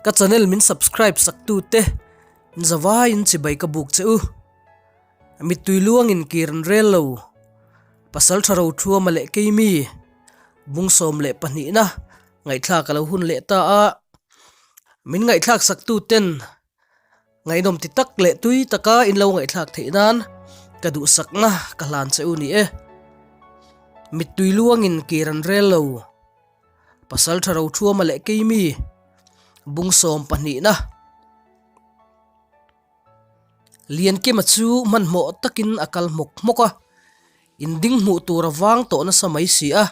Ka channel min subscribe sak tu te zavaiin chibai ka buk che u. Mittui luangin kir an rel lo. Pasal tha ro thuama leh keimi bung 12 na ngaihthlak a lo hun leh ta a. Min ngaihthlak sak tu ten Ngaihnawm ti tak leh tui taka in lo ngaihthlak theih nan ka duhsakna ka hlan che u ni e. Mittui luangin kir an rel lo. Pasal tha ro thuama leh keimi bung sawm pahnihna. Liankima chu hmanhmawh takin a kal hmawk hmawk a, in ding hmuh tur a vang tawh nasa mai si a.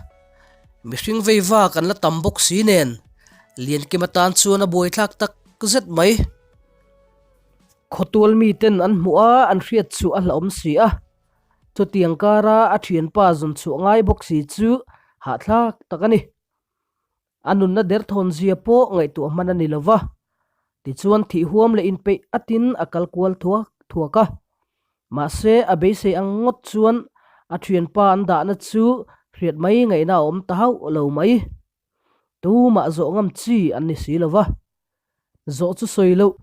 Mihring vei vak an la tam bawk si nen Liankima tan chuan a buaithlak tak zet mai. Khawtual miten an hmuh a, an hriat chu a hlauhawm si a. Chutiang kara a thianpa zawn chhuah ngai bawk si chu hahthlak tak a ni. A nunna derthawn zia pawh ngaihtuah hman a ni lo va, tichuan thih huam leh inpeih atin a kal kual thuak thuak a. Mahse, a beisei ang ngawt chuan a thianpa an dahna chu hriat mai ngaihna a awm ta hauh lo mai. Tumah zawh ngam chi an ni si lo va. Zawh chu sawi loh.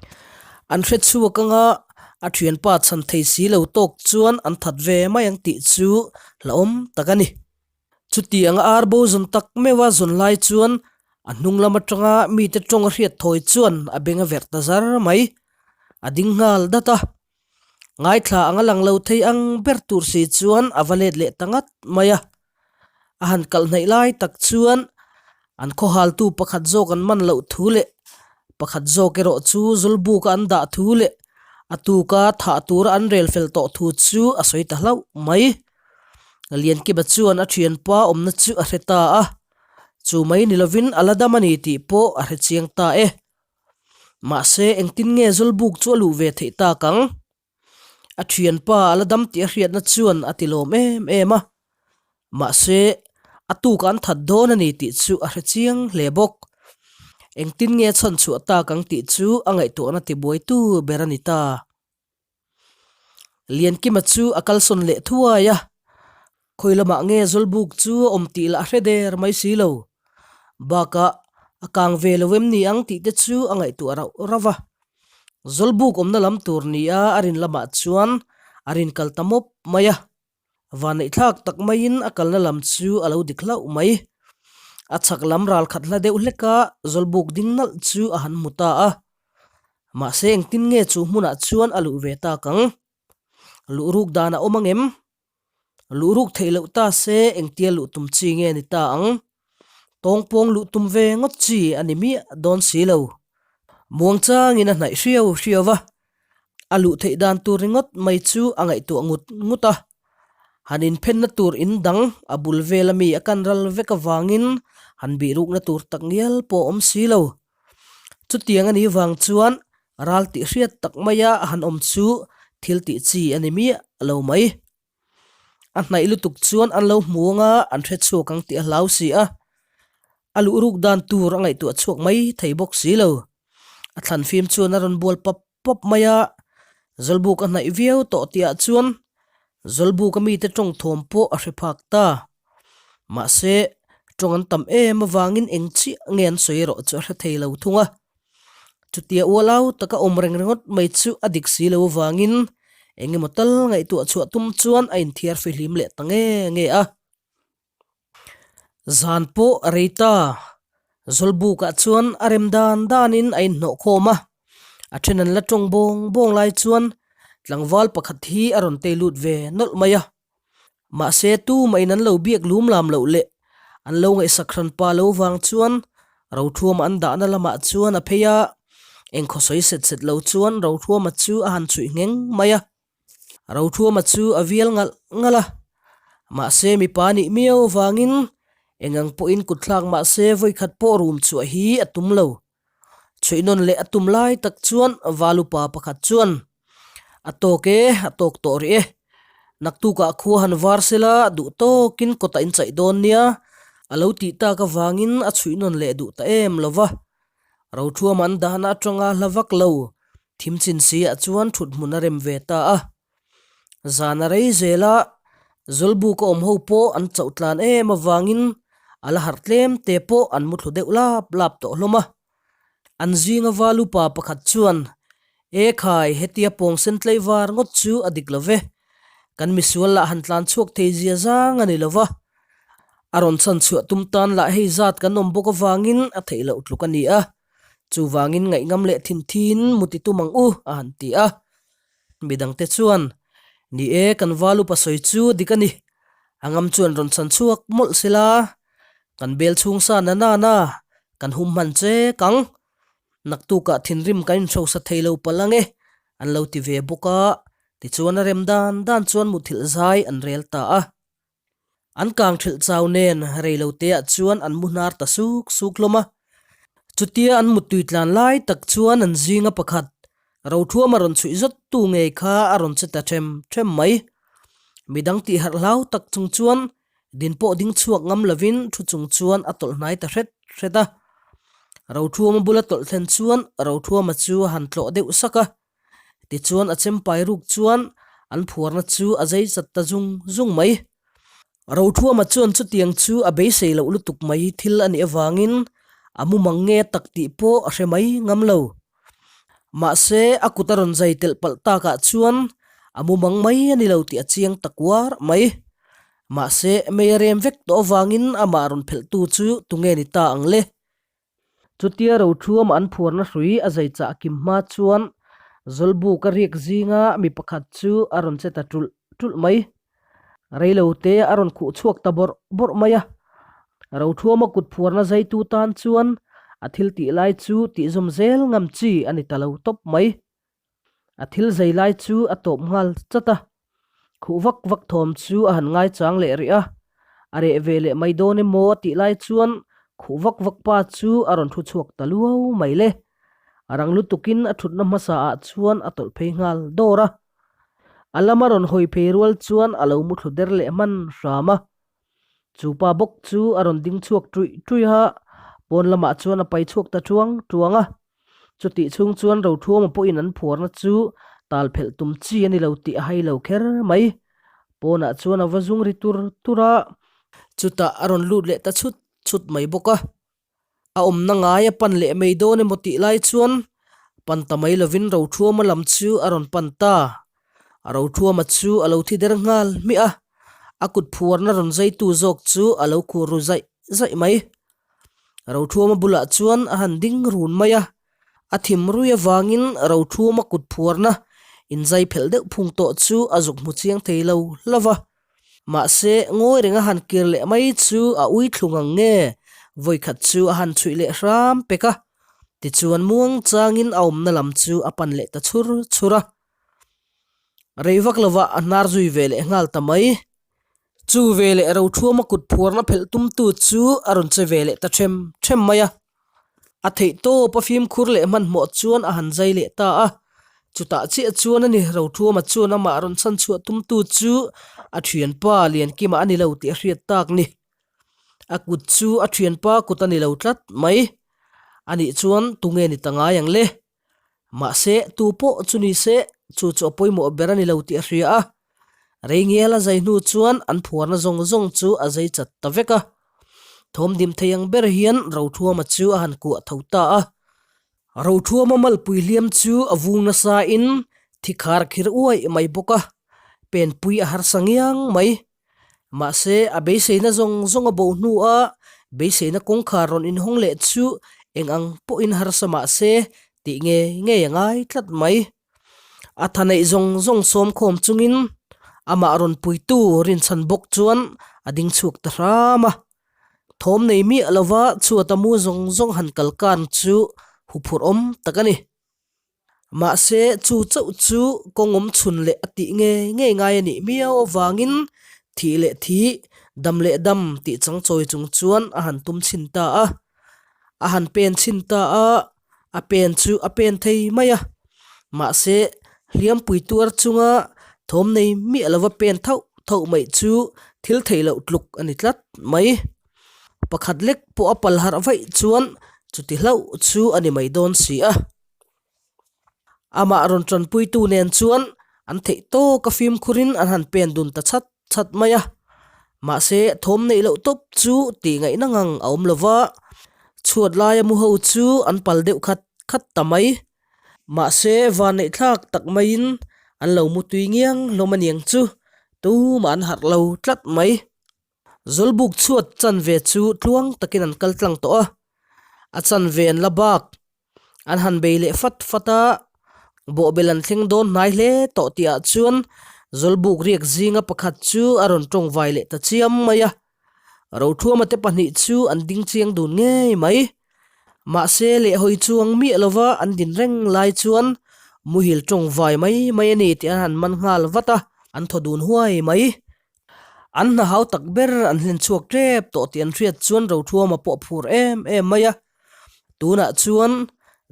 An hre chhuak anga a thianpa chhan thei si lo tawk chuan an that ve mai ang tih chu hlauhawm tak a ni. Chutiang a ar bo zawn tak meuh a zawn lai chuan a hnung lam atanga mite tawng a hriat thawi chuan a beng a verh ta zar mai. A ding nghal dat a. Ngaithla anga lang lo thei ang ber tur si chuan a va let leh ta ngat mai a. A han kalh hnaih lai tak chuan an khawhaltu pakhat zawk an man loh thu leh pakhat zawk erawh chu Zawlbuka an dah thu leh a tuka thah tura an rel fel tawh thu chu a sawi ta hlauh mai. Liankiba chuan a thianpa awmna chu a hre ta a, chu mai ni lovin a la dam a ni tih pawh a hre chiang ta e. Mahse engtin nge Zawlbuk chu a luh ve theih tak ang? A thianpa a la dam tih a hriatna chuan a ti lawm em em a, mahse a tuk an that dawn a ni tih chu a hre chiang hle bawk. Engtin nge chhan chhuah tak ang tih chu a ngaihtuahna tibuaitu ber a ni ta. Liankima chu a kalsawn leh thuai a, khawi lamah nge Zawlbuk chu a awm tih lah a hre der mai si lo. Bakah a kang ve lo em ni ang tih te chu a ngaihtuah rauh rauh a. Zawlbuk awmna lam tur nia a rin lamah chuan a rin kal ta mawp mai a. Vanneihthlak tak maiin a kalna lam chu a lo dik hlauh mai. A chhak lam ral khat hla deuh hleka Zawlbuk ding nalh chu a han hmu ta a. Mahse engtin nge chu hmunah chuan a luh ve tak ang? Luh ruk dan a awm ang em? Luh ruk theih loh ta se engtia luh tum chi nge ni ta ang? Tawngpawng luh tum ve ngawt chi a ni miah dawn si lo. Muangchangin a hnaih hriau hriau va, a luh theih dan tur ringawt mai chu a ngaihtuah ngut ngut a. Han inphenna tur in dang a bul vela mi a kan ral vek avangin han bih rukna tur tak ngial pawh a awm si lo. Chutiang a nih vang chuan ral tih hriat tak maia a han awm chu thil tih chi a ni miah lo mai. A hnaih lutuk chuan an lo hmu anga an hre chhuak ang tih a hlau si a, a luh ruk dan tur a ngaihtuah chhuak mai thei bawk si lo. A thlan fim chuan a rawn bual pap pap mai a, Zawlbuk a hnaih viau tawh tihah chuan Zawlbuk a mite tawng thawm pawh a hre phak ta. Mahse, tawng an tam em avangin eng chiah nge an sawi erawh chu a hre thei lo thung a. Chutia ualau taka awm reng ringawt mai chu a dik si lo avangin eng emaw tal ngaihtuah chhuah tum chuan a inthiar fihlim leh ta nge nge a. Zan pawh a rei ta. Zawlbukah chuan a rem dan danin a inhnawh khawm a. A then an la tawng bawng bawng lai chuan tlangval pakhat hi a rawn tei lut ve nawlh mai a. Mahse tumahin an lo biak lum lam loh leh an lo ngaihsak hran pa lo vang chuan Rothuama an dahna lamah chuan a phei a, engkhaw sawi set set lo chuan Rothuama chu a han chhuih ngheng mai a. Rothuama chu a vial ngalh ngalh a, mahse mipa nih miau vangin engang pawhin kutthlak mahse vawikhat pawh rum chhuah hi a tum lo. Chhuihnawn leh a tum lai tak chuan Valupa pakhat chuan, A tawk e, a tawk tawh rih e. Naktukah khua han var sela duh tawkin kawtah in chaih dawn nia, a lo tih tak avangin a chhuihnawn leh duh ta em lo va. Rothuama an dahna atanga hla vak lo, thim chin si ah chuan thut hmun a rem ve ta a. Zan a rei zel a, Zawlbuka awm ho pawh an chauh tlan em avangin a la harh tlem te pawh an muthlu deuh lap lap tawh hlawm a. An zinga val upa pakhat chuan, E khai, hetia pawng sen tlei var ngawt chu a dik lo ve. Kan misual lah han tlan chhuak thei zia zang a ni lo va. A rawn chhan chhuah tum tan lah hei zat kan awm bawk avangin a theih loh tluk a ni a. Chuvangin ngaihngam leh thin thin muti tum ang u, a han ti a. Midangte chuan, Ni e, kan val upa sawi chu dik a ni. A ngam chuan rawn chhan chhuak mawlh sela, kan bel chhung sa na nana kan hum hman che kang. Naktukah thinrim kan inhrosa thei lo palh ang e, an lo ti ve bawk a. Tichuan a rem dan dan chuan muthilh zai an rel ta a. An kang ṭhilh chau nen reiloteah chuan an mu hnar ta suk suk hlawm a. Chutia an muttui tlan lai tak chuan an zinga pakhat Rothuama rawn chhuih zawt tu ngei kha a rawn che ta ṭhem ṭhem mai. Midang tih harh hlau tak chung chuan din pawh ding chhuak ngam lovin thu chung chuan a tawlh hnai ta hret hret a. Rothuama bula tawlh thlen chuan Rothuama chu a han tlawh deuh sak a. Tichuan a chempai ruk chuan an phuarna chu a zei chat ta zung zung mai. Rothuama chuan chutiang chu a beisei loh lutuk mai thil a nih avangin a mumang nge tak tih pawh a hre mai ngam lo. Mahse a kut a rawn zai telh palh takah chuan a mumang mai a ni lo tih a chiang ta kuar mai. Mahse mei a rem vek tawh avangin amah rawn phelhtu chu tunge ni ta ang le? Chutia Rothuama an phuarna hrui a zai chah kim hma chuan Zawlbuk a riak zinga mi pakhat chu a rawn che ta ṭulh ṭulh mai. Reilote a rawn khuh chhuak ta bawrh bawrh mai a. Rothuama kut phuarna zaitu tan chuan a thil tih lai chu tihzawm zel ngam chi a ni ta lo tawp mai. A thil zai lai chu a tawp nghal chat a, khuh vak vak thawm chu a han ngaichang leh rih a, a reh ve leh mai dawn emaw a tih lai chuan khuh vak vak pa chu a rawn thu chhuak ta luau mai le. A rang lutukin a thutna hmasa ah chuan a tawlh phei nghal dawr a, a lama rawn hawi phei rual chuan a lo muthlu der leh hman hram a. Chu pa bawk chu a rawn ding chhuak ṭuih ṭuih a, pawn lamah chuan a pai chhuak ta ṭuang ṭuang a. Chutih chhung chuan Rothuama pawhin an phuarna chu tal phelh tum chi a ni lo tih a hai lo kher mai. Pawnah chuan a va zung ri tur tur a. Chutah a rawn lut leh ta chhut chhut mai bawk a. A awmna ngai a pan leh mai dawn emaw tih lai chuan pan ta mai lovin Rothuama lam chu a rawn pan ta. Rothuama chu a lo thi der nghal hmiah a, a kut phuarna rawn zaitu zawk chu a lo khur ru zaih zaih mai. Rothuama bulah chuan a han ding run mai a, a thim rui avangin Rothuama kut phuarna inzai phelh deuh phung tawh chu a zuk hmu chiang thei lo hlauh va. Mahse, ngawi reng a han kir leh mai chu a ui thlung ang nge? Vawikhat chu a han chhuih leh hram pek a, tichuan muang changin a awmna lam chu a pan leh ta chhur chhur a. Rei vak lovah a hnar zui ve leh nghal ta mai. Chu ve leh Rothuama kut phuarna phelh tumtu chu a rawn che ve leh ta ṭhem ṭhem mai a. A theih tawp a fimkhur leh hmanhmawh chuan a han zai leh ta a, chutah chiah chuan a ni Rothuama chuan amah rawn chhan chhuah tumtu chu a thianpa Liankima a ni lo tih a hriat tak ni. A kut chu a thianpa kut a ni lo tlat mai. Anih chuan tunge ni ta ngai ang le? Mahse, tu pawh chu ni se, chu chu a pawimawh ber a ni lo tih a hria a. Rei ngial a zai hnu chuan an phuarna zawng zawng chu a zai chat ta vek a. Thawm dim thei ang ber hian Rothuama chu a han kuah tho ta a. Rothuama malpui hliam chu a vung nasa in thi khar khir uai mai bawk a, penpui a harsa ngiang mai. Mahse, a beiseina zawng zawng a bo hnua beiseina kawngkhar rawn inhawng leh chu eng ang pawhin harsa mahse tih ngei ngei a ngai tlat mai. A tha neih zawng zawng sawm khawm chungin amah rawn puitu rinchhan bawk chuan a ding chhuak ta hram a. Thawm nei miah lova chhuata mu zawng zawng han kal kan chu huphurh awm tak a ni. Mahse, chu chauh chu kawng awm chhun leh a tih ngei ngei ngai a nih miau avangin thih leh thih, dam leh dam tih chang chawi chung chuan a han tum chhin ta a. A han pen chhin ta a, a pen chu a pen thei mai a. Mahse, hliampui tuar chunga thawm nei miah lova pen thauh thauh mai chu thil theih loh tluk a ni tlat mai. Pakhat lek pawh a pal harh vaih chuan chuti hlauh chu a ni mai dawn si a. Amah rawn tanpuitu nen chuan an theih tawk a fimkhurin an han pen dun ta chat chat mai a. Mahse, thawm neih loh tawp chu tih ngaihna ngang a awm lo va, chhuat laia mu ho chu an pal deuh khat. khat ta mai. Mahse, vanneihthlak tak maiin an lo mutui ngiang hlawm aniang chu tumah an harh lo tlat mai. Zawlbuk chhuat chanve chu tluang takin an kal tlang tawh a, a chanve an la bak. An han bei leh fat fat a, bawhbel an thleng dawn hnai hle tawh tihah chuan Zawlbuk riak zinga pakhat chu a rawn tawngvai leh ta chiam mai a. Rothuama te pahnih chu an ding chiang dun ngei mai. Mahse lehhawi chuang miah lova an din reng lai chuan muhil tawngvai mai mai a ni tih an han man nghal vat a, an thaw dun huai mai. An hna hau tak ber an hlen chhuak tep tawh tih an hriat chuan Rothuama pawh a phur em em mai a. Tunah chuan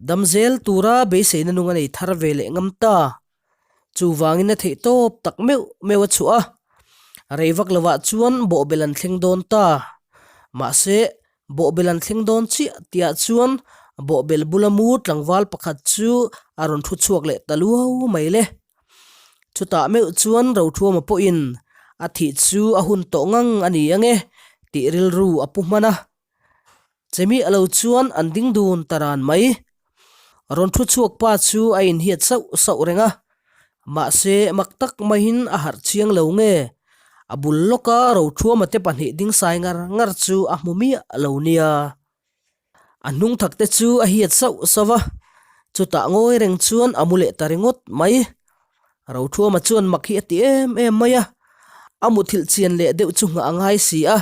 dam zel tura beiseina nung a nei thar ve leh ngam ta. Chuvangin a theih tawp tak meuh meuh a chhuah a, rei vak lovah chuan bawhbel an thleng dawn ta. Mahse, bawhbel an thleng dawn chiah tihah chuan bawhbel bula mu tlangval pakhat chu a rawn thu chhuak leh ta luau mai le. Chutah meuh chuan Rothuama pawhin a thih chu a hun tawh ngang a ni ange tih rilru a pu hman a. Chemi a lo chuan an ding dun ta ran mai. Rawn thu chhuak pa chu a inhiat sauh sauh reng a, mahse mak tak maiin a harh chiang lo nge, a bul lawka Rothuama te pahnih ding sai ngar ngar chu a hmu miah lo nia. A hnung thak te chu a hiat sauh sauh a, chutah ngawi reng chuan a mu leh ta ringawt mai. Rothuama chuan mak hi a ti em em mai a, a muthilh chian leh deuh chu nghah a ngai si a,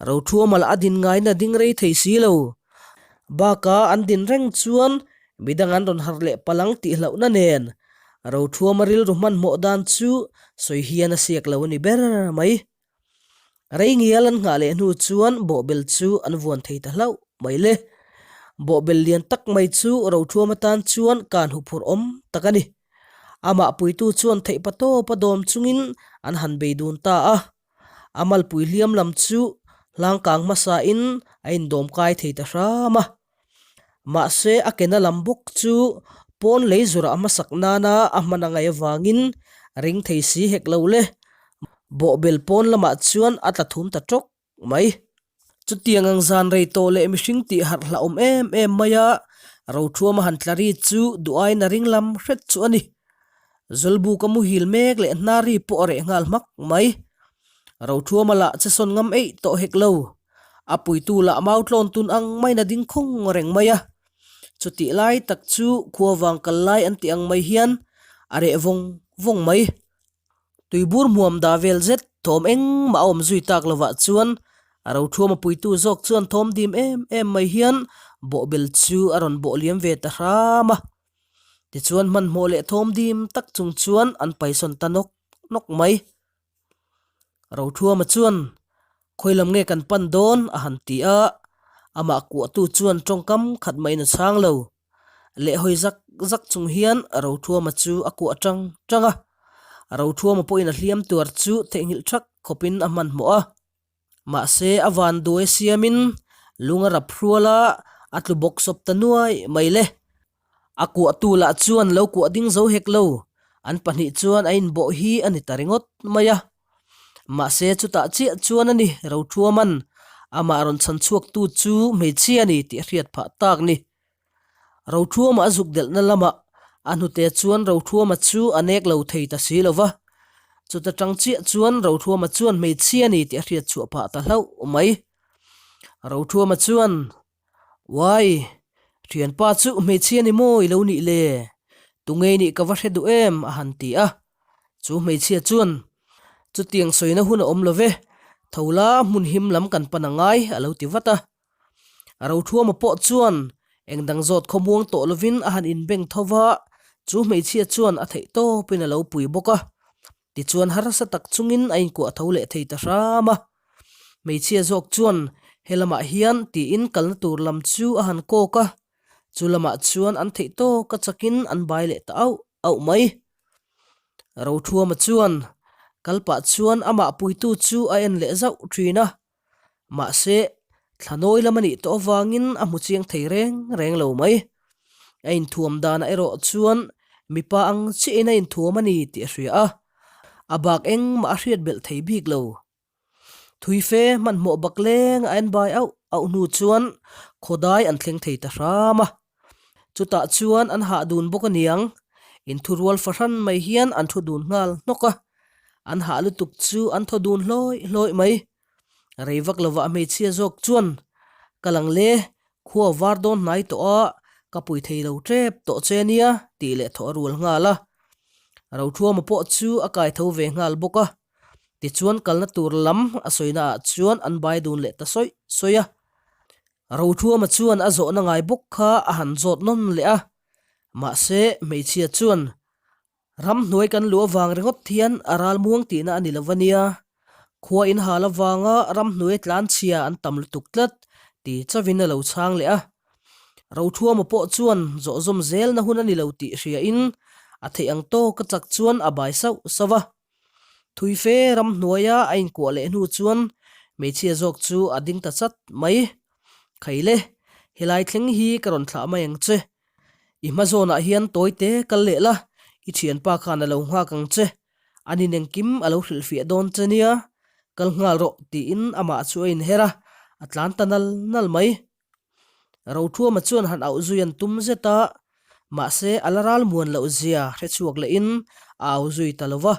Rothuama lah a din ngaina ding rei thei si lo. Bakah an din reng chuan midang an rawn harh leh palang tih hlauhna nen Rothuama rilru hmanhmawh dan chu sawi hian a siak lo a ni ber mai. Rei ngial an nghah leh hnu chuan bawhbel chu an vuan thei ta hlauh mai le. Bawhbel lian tak mai chu Rothuam atan chuan kan huphurh awm tak a ni. Amah puitu chuan theih pa tawp a dawm chungin an han bei dun ta a. A malpui hliam lam chu hlangkang hmasain a indawm kai thei ta hram a. Mahse a kena lam bawk chu pawn lei zurah hmasak nana a hman a ngaih avangin ring thei si hek lo le. Bawhbel pawn lamah chuan a tla thum ta tawk mai. Chutiang ang zan rei tawh leh mihring tih harh hlauhawm em em mai a, Rothuama han tla ri chu duh aiin a ring lam hret chu a ni. Zawlbuka muhil mek leh hnar ri pawh a reh nghal hmak mai. Rothuama lah che sawn ngam eih tawh hek lo. A puitu lah mau tlawn tun ang maiin a ding khawng reng mai a. Chutih lai tak chu khua vang kal lai an tih ang mai hian a reh vawng vawng mai. Tuibur hmuam dah vel zet thawm engmah a awm zui tak lovah chuan a rothuama puitu zawk chuan thawm dim em em mai hian bawhbel chu a rawn bawh liam ve ta hram a. Tichuan hmanhmawh leh thawm dim tak chung chuan an paisawn ta nawk nawk mai. Rothuama chuan, Khawi lam nge kan pan dawn? a han ti a, amah kuahtu chuan tawngkam khat maiin a chhang lo. Lehhawi zak zak chung hian Rothuama chu a kuah tang tang a, Rothuama pawhin a hliam tuar chu theihnghilh thak khawpin a hmanhmawh a. Mahse a van duai siamin lung a rap hrual a, a tlu bawk sawp ta nuai mai le. A kuahtu lah chuan lo kuah ding zo hek lo, an pahnih chuan a inbawh hi a ni ta ringawt mai a. Mahse chutah chiah chuan a ni Rothuaman amah rawn chhan chhuaktu chu hmeichhia a ni tih a hriat phah tak ni. Rothuama a zuk delhna lamah a hnute chuan Rothuama chu a nek lo thei ta si lo va, chuta tang chiah chuan Rothuama chuan hmeichhia a ni tih a hriat chhuah phah ta hlauh mai. Rothuama chuan Uai, thianpa chu hmeichhia ni maw i lo nih le? Tunge nih ka va hre duh em? a han ti a. Chu hmeichhia chuan, Chutiang sawina hun a awm lo ve, tho la hmun him lam kan pan a ngai, a lo ti vat a. Rothuama pawh chuan eng dang zawt khawmuang tawh lovin a han inbeng tho va, chu hmeichhia chuan a theih tawpin a lo pui bawk a. Tichuan harsa tak chungin a inkuah tho leh thei ta hram a. Hmeichhia zawk chuan he lamah hian tiin kalna tur lam chu a han kawk a, chu lamah chuan an theih tawk a chakin an bai leh ta auh auh mai. Rothuama chuan kal pah chuan amah puitu chu a en leh zauh thin a, mahse thlanawi lam a nih tawh avangin a hmu chiang thei reng reng lo mai. A inthuam danah erawh chuan mipa ang chiahin a inthuam a ni tih a hria a, a bak engmah a hriat belh thei bik lo. Thui fe hmanhmawh bak leng a en bai auh auh hnu chuan khawdai an thleng thei ta hram a. Chutah chuan an hah dun bawk aniang, inthurual fahran mai hian an thu dun nghal hnawk a. An hah lutuk chu an thaw dun hlawih hlawih mai. Rei vak lovah hmeichhia zawk chuan, Ka lang le, khua var dawn hnai tawh a, ka pui thei lo tep tawh che nia, tih leh thawh a rual nghal a. Rothuama pawh chu a kai tho ve nghal bawk a. Tichuan kalna tur lam a sawina ah chuan an bai dun leh ta sawih sawih a. Rothuama chuan a zawhna ngai bawk kha a han zawt nawn leh a. Mahse hmeichhia chuan Ramhnuai kan luh avang ringawt hian a ral muang tihna a ni lo a nia. Khua in hal avanga ramhnuai tlanchhia an tam lutuk tlat ti chauhin a lo chhang leh a. Rothuama pawh chuan zawhzawm zelna hun a ni lo tih hriain a theih ang tawk a chak chuan a bai sauh sauh a. Thui fe ramhnuaia a inkuah leh hnu chuan hmeichhia zawk chu a ding ta chat mai. Khaile, helai thleng hi ka rawn thlah mai ang che. I hma zawnah hian tawi te kal leh la, i thianpa khan a lo nghak ang che. An in engkim a lo hrilhfiah dawn che nia, kal nghal rawh tiin amah chu a inher a, a tlan ta nal nal mai. Rothuama chuan han auh zui an tum zet a, mahse a la ral muan loh zia hre chhuak lehin a au zui ta lo va.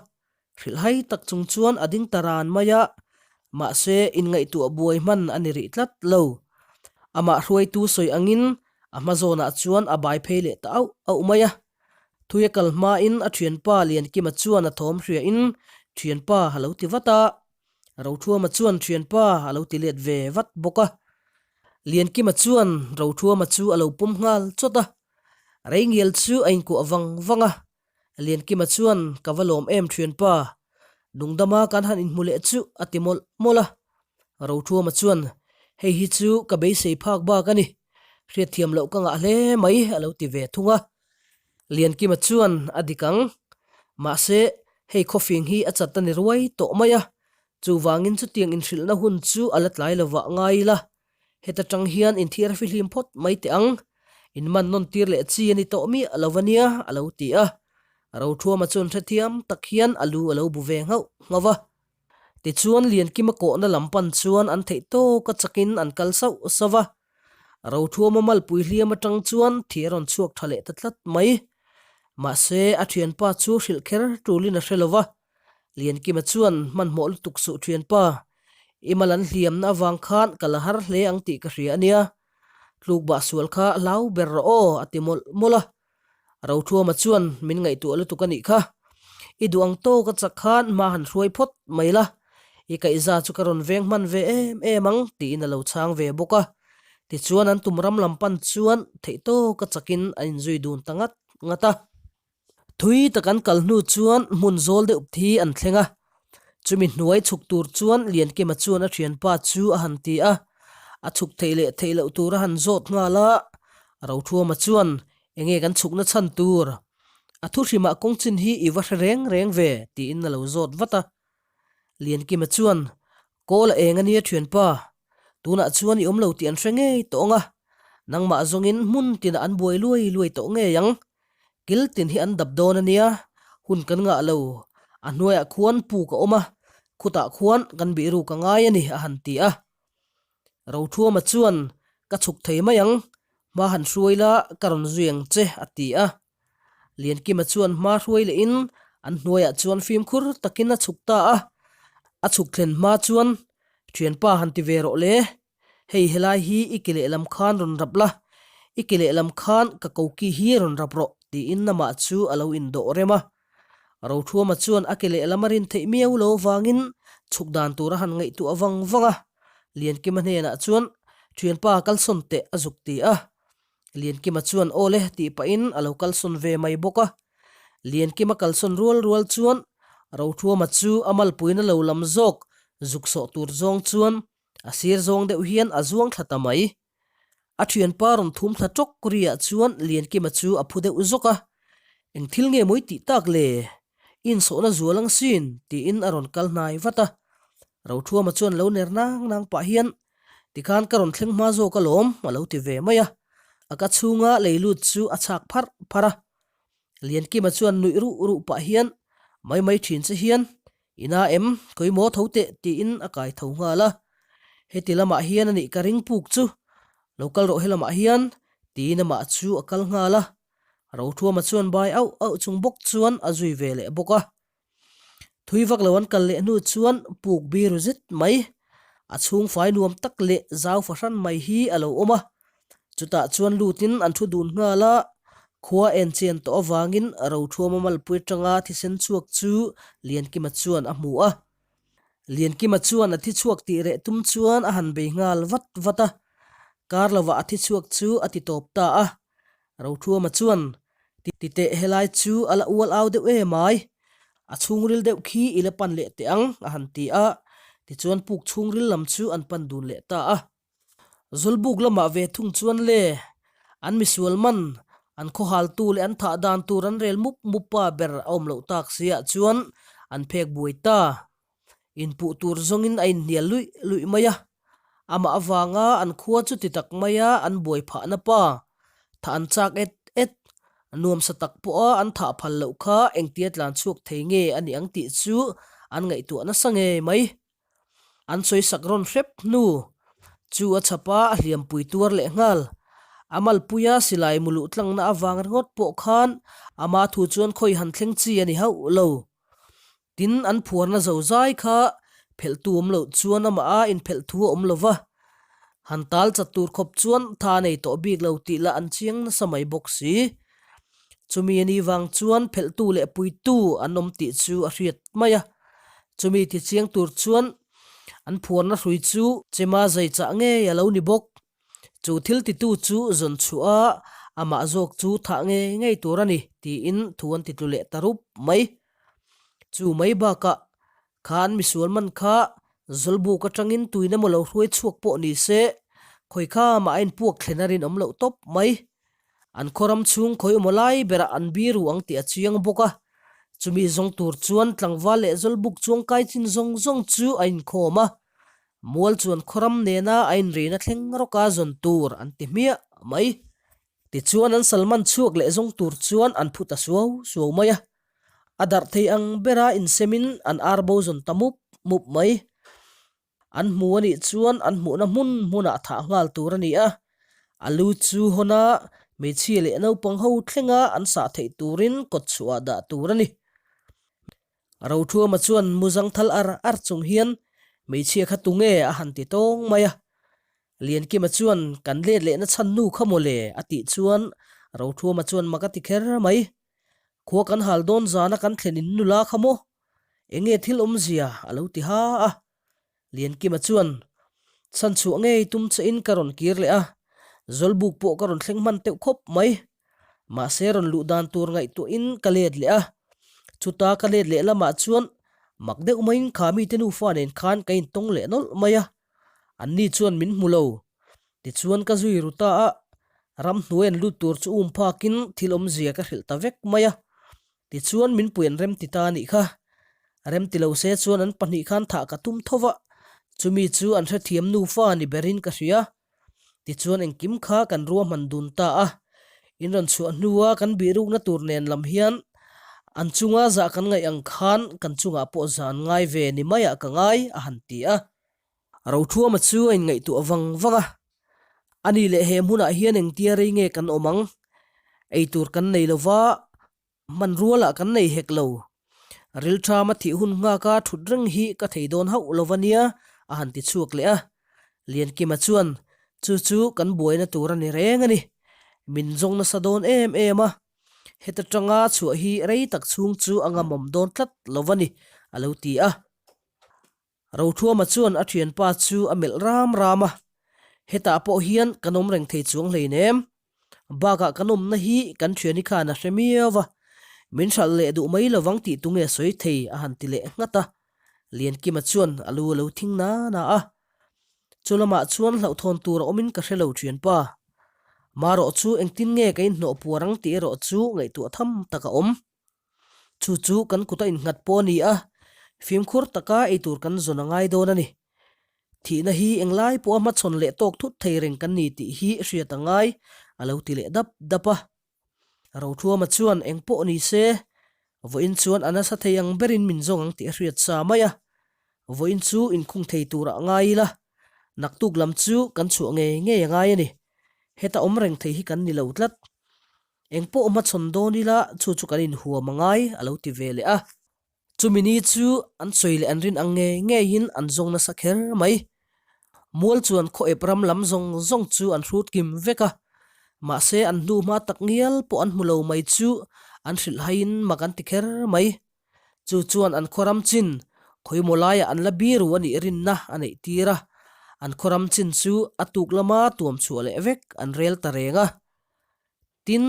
Hrilhhai tak chung chuan a ding ta ran mai a, mahse inngaihtuah buai hman a ni rih tlat lo. Amah hruaitu sawi angin a hma zawnah chuan a bai phei leh ta auh auh mai a. Thui a kal hmain a thianpa Liankima chuan a thawm hriain Thianpa a lo ti vat a, Rothuama chuan Thianpa a lo ti let ve vat bawk a. Liankima chuan Rothuama chu a lo pawm nghal chawt a, Reingial chu a inkuah vang vang a, Liankima chuan ka va lawm em thianpa, Dungdama kan han inhmu leh chu a ti mawlh mawlh a. Rothuama chuan hei hi chu ka beisei phak bak a ni, hriatthiam loh ka ngah hle mai a lo ti ve thung a. Liankima chuan a dik ang, mahse hei khawfing hi a chat a ni ruai tawh mai a, chuvangin chutiang inhrilhna hun chu a la tlai lovah ngai ila Heta tang hian inthiar fihlim phawt mai teh ang, in man nawn tir leh chi a ni tawh miah lo a nia, a lo ti a. Rothuama chuan hrethiam tak hian a lu a lo bu ve nghauh nghauh a. Tichuan Liankima kawhna lam pan chuan an theih tawk a chakin an kal sauh sauh a. Rothuama malpui hliam atang chuan thi a rawn chhuak tha leh ta tlat mai. Mahse a thianpa chu hrilh kher tulin a hre lo va. Liankima chuan hmanhmawh lutuk suh thianpa, i mal an hliamna avang khan ka la har hle ang tih ka hria a nia. Tlukbah sual kha hlau ber rawh aw a ti mawlh mawlh a. Rothuama chuan min ngaihtuah lutuk a nih kha. I duh ang tawk a chak khan hma han hruai phawt mai la, i kaihza chu ka rawn veng hman ve em em ang tiin a lo chhang ve bawk a. Tichuan an tum ram lam pan chuan theih tawk a chakin an inzui dun ta ngat ngat a. Thui tak an kal hnu chuan hmun zawl deuh thi an thleng a, chumi hnuai chhuk tur chuan Liankima chuan a thianpa chu a han ti a, a chhuk theih leh theih loh tur a han zawt nghal a, Rothuama chuan enge kan chhukna chhan tur? A thu hrimah kawngchin hi i va hre reng reng ve tiin a lo zawt vat a. Liankima chuan Kawl a eng a nia thianpa, tunah chuan i awm lo tih an hre ngei tawh ang a, nangmah zawngin hmun tinah an buai luai luai tawh ngei ang. Kil tin hi an dap dawn a nia, hun kan ngah lo, a hnuaiah khuan puk a awm a, khutah khuan kan bih ruk a ngai a ni a han ti a. Rothuama chuan, Ka chhuk thei mai ang, hma han hruai la ka rawn zui ang che a ti a. Liankima chuan hma hruai lehin an hnuaiah chuan fimkhur takin a chhuk ta a, a chhuk thlen hma chuan, Thianpa han ti ve rawh le, hei helai hi i ke lehlam khan rawn rap la, i ke lehlam khan ka koki hi rawn rap rawh tiin amah chu a lo indawh rem a. Rothuama chuan a ke lehlam a rin theih miau lo vangin chhuk dan tur a han ngaihtuah vang vang a, Liankima hnenah chuan, Thianpa kalsawn teh a zuk ti a. Liankima chuan aw le tih pahin a lo kalsawn ve mai bawk a. Liankima kalsawn rual rual chuan Rothuama chu a malpuina lo lam zawk zuk sawh tur zawng chuan a sir zawng deuh hian a zuang thla ta mai. A thianpa rawn thum thla tawk riah chuan Liankima chu a phu deuh zawk a, Eng thil nge mawi tih tak le? I insawhna zual ang sin tiin a rawn kal hnai vat a. Rothuama chuan lo ner nang nang pah hian Tikhan ka rawn thleng hma zawk alawm a lo ti ve mai a, a ka chhunga lei lut chu a chhak pharh pharh a. Liankima chuan nuih ruh ruh pah hian mai mai thin che hian Ina em, khawi maw tho teh tiin a kai tho nghal a. Heti lamah hian a nih ka ring puk chu, lo kal rawh he lamah hian. Tiin amah chu a kal nghal a, Rothuama chuan bai auh auh chung bawk chuan a zui ve leh bawk a. Thui vak lo an kal leh hnu chuan puk biru zet mai, a chhung fai nuam tak leh zau fahran mai hi a lo awm a. Chutah chuan lutin an thu dun nghal a, khua en chen tawh avangin Rothuama malpui atanga thisen chhuak chu Liankima chuan a hmu a. Liankima chuan a thi chhuak tih reh tum chuan a han bei nghal vat vat a, kar lovah a thi chhuak chu a ti tawp ta a. Rothuama chuan, Ti teh helai chu a la ual au deuh em ai, a chhungril deuh khi i la pan leh teh ang, a han ti a. Tichuan puk chhungril lam chu an pan dun leh ta a. Zawlbuk lamah ve thung chuan le, an misual man, an khawhaltu leh an thah dan tur an rel mup mup pa ber a awm loh tak siah chuan an phek buai ta. Inpuh tur zawngin a inhnial luih luih mai a. Amah avanga an khua chu ti tak maia an buai phahna pa, thah an chak et et, nuamsa tak pawha an thah phal loh kha engtia tlan chhuak thei nge a nih ang tih chu an ngaihtuah nasa ngei mai. An sawi sak rawn hrep hnu chu a chhap a, a hliampui tuar leh nghal. A malpuia silai mu luh tlangna avang ringawt pawh khan ama thu chuan khawi han thleng chi a ni hauh lo. Tin, an phuarna zo zai kha phelhtu awm loh chuan amah a inphelh thu a awm lo va, han tal chat tur khawp chuan tha nei tawh bik lo tih lah an chiang nasa mai bawk si. Chumi a ni vang chuan phelhtu leh puitu an awm tih chu a hriat mai a. Chumi ti chiang tur chuan an phuarna hrui chu chema zai chah ngei a lo ni bawk. Chu thil titu chu zawn chhuah a, amah zawk chu thah ngei ngei tur a ni tiin thu an ti tlu leh ta rup mai. Chu mai bakah khan misual man kha Zawlbuk atangin tuin emaw lo hruai chhuak pawh ni se, khawi kha mah a inpuak thlen a rinawm loh tawp mai. An khaw ram chhung khawi emaw lai berah an biru ang tih a chiang bawk a. Chumi zawng tur chuan tlangval leh Zawlbuk chuangkai chin zawng zawng chu a inkhawm a. Mual chuan khaw ram nena a inrina thleng rawka zawn tur an ti hmiah mai. Tichuan an salman chhuak leh zawng tur chuan an phu ta suau suau mai a. A darh thei ang bera insemin an ar bo zawn ta mup mup mai. An hmu a nih chuan an hmuhna hmun hmunah thah nghal tur a ni a. A lu chu hawn a, hmeichhia leh naupang ho thlenga an sah theih turin kawtchhuah dah tur a ni. Rothuama chuan muzang thal ar ar chung hian hmeichhia kha tunge a han ti tawng mai a. Liankima chuan kan let lehna chhan nu kha mawle a tih chuan Rothuama chuan mak a ti kher mai. Khua kan hal dawn zana kan thlen in nula kha maw? Enge thil awmzia a lo ti ha a. Liankima chuan chhan chhuah ngei tum che in ka rawn kir leh a, Zawlbuk pawh ka rawn thleng hman teuh khawp mai. Mahse rawn luh dan tur ngaihtuah in ka let leh a, chuta ka let leh lamah chuan mak deuh maiin kha mite nufa nen khan ka intawng leh nawlh mai a, anni chuan min hmu lo. Tichuan ka zui ru ta a, ramhnuai an lut tur chu um phakin thil awmzia ka hrilh ta vek mai a, tichuan min pui an remti ta a nih kha. Remti lo se chuan an pahnih khan thah ka tum tho va, chumi chu an hrethiam nufa ni berin ka hria. Tichuan engkim kha kan ruahman dun ta a, in rawn chhuah hnua kan bihrukna tur nen lam hian an chunga zah kan ngaih ang khan kan chungah pawh zah an ngai ve ni maiah ka ngai a han ti a. Rothuama chu a inngaihtuah vang vang a, Ani leh he hmunah hian engtia rei nge kan awm ang? Eitur kan nei lova, Hmanrua lah kan nei hek lo. Rilṭham a thih hun nghaka ṭhut reng hi ka thei dawn hauh lo va nia, a han ti chhuak leh a. Liankima chuan, Chu chu kan buaina tur a ni reng a ni. Min zawng nasa dawn em em a. Heta ṭanga chhuah hi rei tak chhung chu a ngamawm dawn tlat lo va ni, a lo ti a. Rothuama chuan a thianpa chu a melh ram ram a, Hetah pawh hian kan awm reng thei chuang hleinem. Bakah kan awmna hi kan thiani khan a hre miau va, min hralh leh duh mai lovang tih tunge sawi thei a han ti leh nghat a. Liankima chuan a lu a lo thing na na a. Chu lamah chuan hlauhthawn tur a awmin ka hre lo thianpa. Marawh chu engtin nge ka inhnawh puar ang tih erawh chu ngaihtuah tham tak a awm. Chu chu kan kut a innghat pawh a ni a, fimkhur taka ei tur kan zawn a ngai dawn a ni. Thihna hi englai pawha hmachhawn leh tawk thut thei reng kan ni tih hi hriat a ngai, a lo ti leh dap dap a. Rothuama chuan eng pawh ni se, vawiin chuan a nasa thei ang berin min zawng ang tih a hriat sa mai a. Vawiin chu inkhung thei turah ngai ila, naktuk lam chu kan chhuah ngei ngei a ngai a ni. Heta awm reng thei hi kan ni lo tlat. Eng pawh hmachhawn dawn ila chu chu kan inhuam a ngai, a lo ti ve leh a. Chumi ni chu an sawi leh an rin ang ngei ngeiin an zawng nasa kher mai. Mual chuan khaw ep ram lam zawng zawng chu an hrut kim vek a, mahse an hnu hma tak ngial pawh an hmu lo mai chu an hrilh haiin mak an ti kher mai. Chu chuan an khaw ram chin khawimaw laiah an la biru a nih rinna a neih tir a, an khaw ram chin chu a tuk lama tuam chhuah leh vek an rel ta reng a. Tin,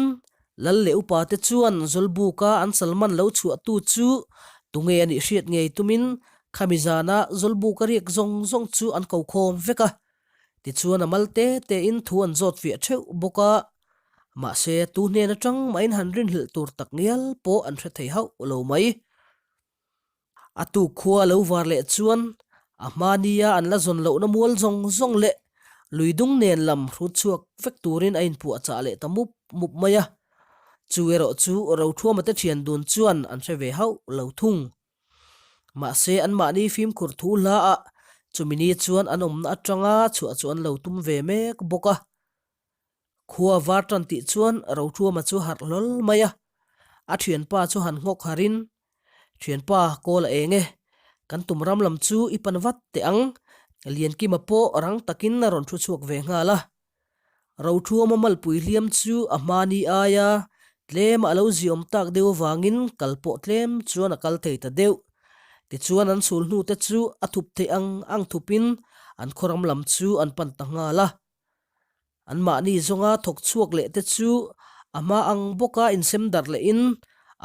Lal leh upa te chuan Zawlbuka an Salman lo chhuahtu chu tunge a nih hriat ngei tumin khami zana Zawlbuka riak zawng zawng chu an ko khawm vek a. Tichuan a mal te tein thu an zawt fiah theuh bawk a. Mahse, tu hnen atang mahin han rinhlelh tur tak ngial pawh an hre thei hauh lo mai. A tuk khua a lo var leh chuan a hma nia an la zawn lohna mual zawng zawng leh lui dung nen lam hrut chhuak vek turin a inpuahchah leh ta mup mup mai a. Chu erawh chu Rothuama te thian dun chuan an hre ve hauh lo thung. Mahse anmahni fimkhur thu hla ah chumi ni chuan an awmna atanga chhuah chu an lo tum ve mek bawk a. Khua var tan tih chuan Rothuama chu harh hlawl mai a, a thianpa chu han nghawk harin, Thianpa, kawl a eng e, kan tum ram lam chu i pan vat teh ang, Liankima pawh rang takin a rawn thu chhuak ve nghal a. Rothuama malpui hliam chu a hmani aia tlem a lo ziawm tak deuh avangin kal pawh tlem chuan a kal thei ta deuh. Tichuan an chhul hnute chu a thup theih ang ang thupin an khaw ram lam chu an pan ta nghal a. Anmahni zawnga thawk chhuak leh te chu a hma ang bawka insem darh lehin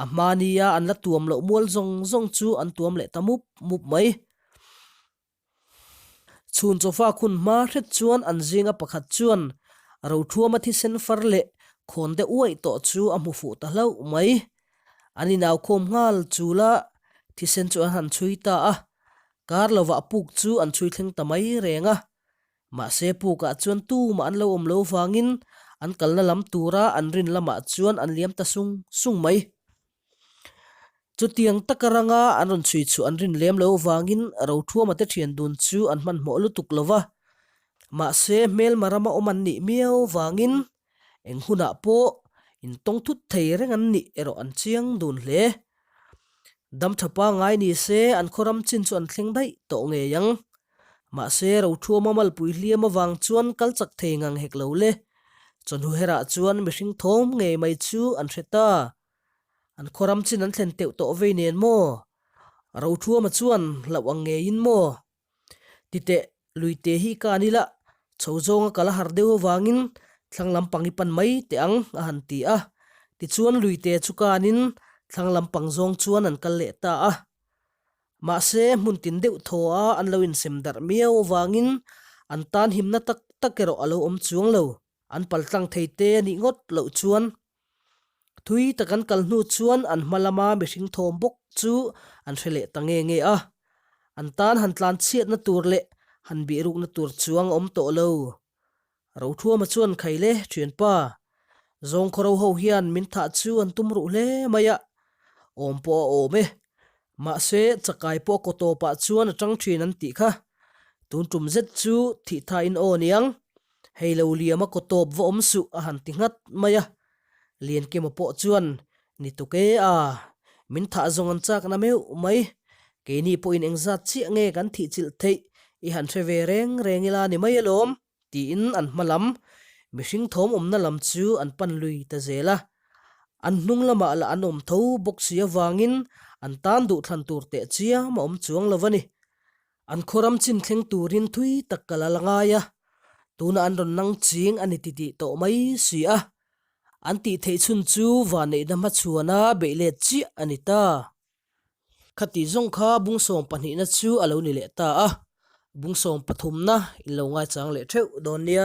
a hma nia an la tuam loh mual zawng zawng chu an tuam leh ta mup mup mai. Chhun chawfa khun hma hret chuan an zinga pakhat chuan Rothuama thisen far leh khawn deuh uaih tawh chu a hmu fuh ta hlauh mai. An inaukhawm nghal chul a, thisen chu an han chhui ta a, kar lovah puk chu an chhui thleng ta mai reng a. Mahse pukah chuan tumah an lo awm lo vangin an kalna lam tura an rin lamah chuan an liam ta sung sung mai. Chutiang taka ranga an rawn chhui chhuah an rin lem lo vangin Rothuama te thian dun chu an hmanhmawh lutuk lo va. Mahse hmelma rama awm an nih miau vangin eng hunah pawh intawng thut thei reng an nih erawh an chiang dun hle. Dam tha pangngai ni se an khaw ram chin chu an thleng daih tawh ngei ang. Mahse Rothuama malpui hliam avang chuan kal chak thei ngang hek lo le. Chawhnu herah chuan mihring thawm ngei mai chu an hre ta. An khaw ram chin an thlen teuh tawh vei nen maw? Rothuama chuan hlauh ang ngeiin maw? Titeh, luite hi ka an ila, chho zawnga kal a har deuh avangin thlang lampang i pan mai teh ang, a han ti a. Tichuan luite chu ka anin thlang lampang zawng chuan an kal leh ta a. Mahse, hmun tin deuh thaw a an lo insem darh miau avangin an tan himna tak tak erawh a lo awm chuang lo. An paltlang thei te a nih ngawt loh chuan thui tak an kal hnu chuan an hma lama mihring thawm bawk chu an hre leh ta nge nge a. An tan han tlan chhiatna tur leh han bihrukna tur chuang a awm tawh lo. Rothuama chuan Khaile, thianpa, Zawngkhawro ho hian min thah chu an tum ruh hle mai a, awm pawh a awm e. Mahse, chakai pawh a kaw tawpah chuan a tang thin an tih kha. Tun tum zet chu thih thain aw niang. Hei lo liam a kaw tawp va awm suh a han ti nghat mai a. Liankima pawh chuan, Ni tuk e a, min thah zawng an chak na meuh mai. Keini pawhin engzat chiah nge kan thih chilh theih i han hre ve reng reng ila ni mai alawm, tiin an hma lam, mihring thawm awmna lam chu an pan lui ta zel a. An hnung lamah lah an awm tho bawk si avangin an tan duhthlan tur teh chiam a awm chuang lo a ni. An khawram chin thleng turin thui tak kal a la ngai a, tunah an rawn nang ching a ni titih tawh mai si a. An tih theih chhun chu vanneihna hmachhuana beih let chiah a ni ta. Khati zawng kha bungsawm pahnihna chu a lo ni leh ta a, bungsawm pathumna in lo ngaichang leh theuh dawn nia.